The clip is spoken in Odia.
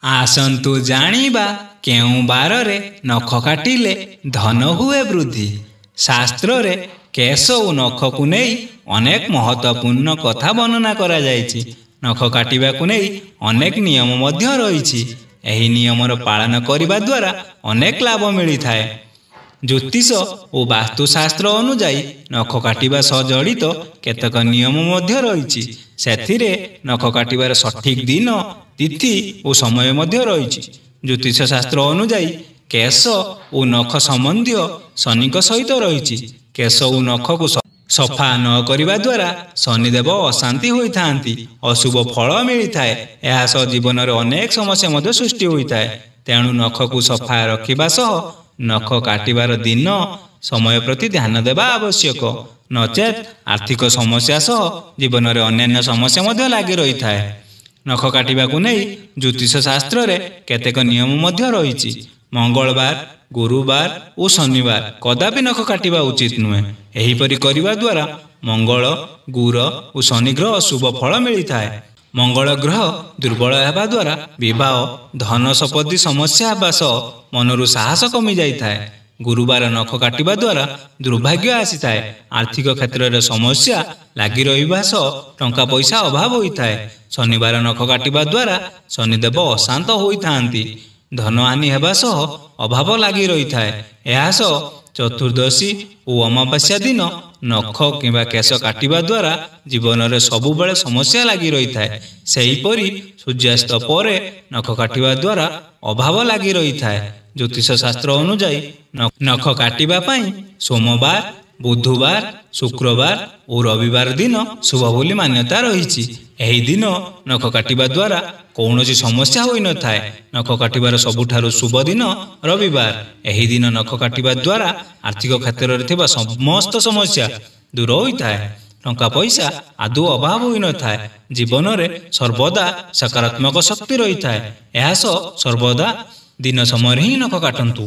ଆସନ୍ତୁ ଜାଣିବା କେଉଁ ବାରରେ ନଖ କାଟିଲେ ଧନ ହୁଏ ବୃଦ୍ଧି। ଶାସ୍ତ୍ରରେ କେଶ ଓ ନଖକୁ ନେଇ ଅନେକ ମହତ୍ତ୍ୱପୂର୍ଣ୍ଣ କଥା ବର୍ଣ୍ଣନା କରାଯାଇଛି। ନଖ କାଟିବାକୁ ନେଇ ଅନେକ ନିୟମ ମଧ୍ୟ ରହିଛି। ଏହି ନିୟମର ପାଳନ କରିବା ଦ୍ୱାରା ଅନେକ ଲାଭ ମିଳିଥାଏ। ଜ୍ୟୋତିଷ ଓ ବାସ୍ତୁଶାସ୍ତ୍ର ଅନୁଯାୟୀ ନଖ କାଟିବା ସହ ଜଡ଼ିତ କେତେକ ନିୟମ ମଧ୍ୟ ରହିଛି। ସେଥିରେ ନଖ କାଟିବାର ସଠିକ୍ ଦିନ, ତିଥି ଓ ସମୟ ମଧ୍ୟ ରହିଛି। ଜ୍ୟୋତିଷ ଶାସ୍ତ୍ର ଅନୁଯାୟୀ କେଶ ଓ ନଖ ସମ୍ବନ୍ଧୀୟ ଶନିଙ୍କ ସହିତ ରହିଛି। କେଶ ଓ ନଖକୁ ସଫା ନ କରିବା ଦ୍ୱାରା ଶନିଦେବ ଅଶାନ୍ତି ହୋଇଥାନ୍ତି, ଅଶୁଭ ଫଳ ମିଳିଥାଏ। ଏହା ସହ ଜୀବନରେ ଅନେକ ସମସ୍ୟା ମଧ୍ୟ ସୃଷ୍ଟି ହୋଇଥାଏ। ତେଣୁ ନଖକୁ ସଫା ରଖିବା ସହ ନଖ କାଟିବାର ଦିନ ସମୟ ପ୍ରତି ଧ୍ୟାନ ଦେବା ଆବଶ୍ୟକ। ନଚେତ୍ ଆର୍ଥିକ ସମସ୍ୟା ସହ ଜୀବନରେ ଅନ୍ୟାନ୍ୟ ସମସ୍ୟା ମଧ୍ୟ ଲାଗି ରହିଥାଏ। ନଖ କାଟିବାକୁ ନେଇ ଜ୍ୟୋତିଷ ଶାସ୍ତ୍ରରେ କେତେକ ନିୟମ ମଧ୍ୟ ରହିଛି। ମଙ୍ଗଳବାର, ଗୁରୁବାର ଓ ଶନିବାର କଦାପି ନଖ କାଟିବା ଉଚିତ ନୁହେଁ। ଏହିପରି କରିବା ଦ୍ୱାରା ମଙ୍ଗଳ, ଗୁର ଓ ଶନି ଗ୍ରହ ଶୁଭ ଫଳ ମିଳିଥାଏ। ମଙ୍ଗଳ ଗ୍ରହ ଦୁର୍ବଳ ହେବା ଦ୍ୱାରା ବିବାହ, ଧନ ସମ୍ପତ୍ତି ସମସ୍ୟା ହେବା ସହ ମନରୁ ସାହସ କମି ଯାଇଥାଏ। ଗୁରୁବାର ନଖ କାଟିବା ଦ୍ୱାରା ଦୁର୍ଭାଗ୍ୟ ଆସିଥାଏ। ଆର୍ଥିକ କ୍ଷେତ୍ରରେ ସମସ୍ୟା ଲାଗି ରହିବା ସହ ଟଙ୍କା ପଇସା ଅଭାବ ହୋଇଥାଏ। ଶନିବାର ନଖ କାଟିବା ଦ୍ୱାରା ଶନିଦେବ ଅଶାନ୍ତ ହୋଇଥାନ୍ତି, ଧନହାନି ହେବା ସହ ଅଭାବ ଲାଗି ରହିଥାଏ। ଏହା ସହ ଚତୁର୍ଦ୍ଦଶୀ ଓ ଅମାବାସ୍ୟା ଦିନ ନଖ କିମ୍ବା କେଶ କାଟିବା ଦ୍ୱାରା ଜୀବନରେ ସବୁବେଳେ ସମସ୍ୟା ଲାଗି ରହିଥାଏ। ସେହିପରି ସୂର୍ଯ୍ୟାସ୍ତ ପରେ ନଖ କାଟିବା ଦ୍ୱାରା ଅଭାବ ଲାଗି ରହିଥାଏ। ଜ୍ୟୋତିଷ ଶାସ୍ତ୍ର ଅନୁଯାୟୀ ନଖ କାଟିବା ପାଇଁ ସୋମବାର, ବୁଧବାର, ଶୁକ୍ରବାର ଓ ରବିବାର ଦିନ ଶୁଭ ବୋଲି ମାନ୍ୟତା ରହିଛି। ଏହି ଦିନ ନଖ କାଟିବା ଦ୍ୱାରା କୌଣସି ସମସ୍ୟା ହୋଇନଥାଏ। ନଖ କାଟିବାର ସବୁଠାରୁ ଶୁଭ ଦିନ ରବିବାର। ଏହି ଦିନ ନଖ କାଟିବା ଦ୍ୱାରା ଆର୍ଥିକ କ୍ଷେତ୍ରରେ ଥିବା ସମସ୍ତ ସମସ୍ୟା ଦୂର ହୋଇଥାଏ। ଟଙ୍କା ପଇସା ଆଦୌ ଅଭାବ ହୋଇନଥାଏ। ଜୀବନରେ ସର୍ବଦା ସକାରାତ୍ମକ ଶକ୍ତି ରହିଥାଏ। ଏହା ସହ ସର୍ବଦା ଦିନ ସମୟରେ ହିଁ ନଖ କାଟନ୍ତୁ।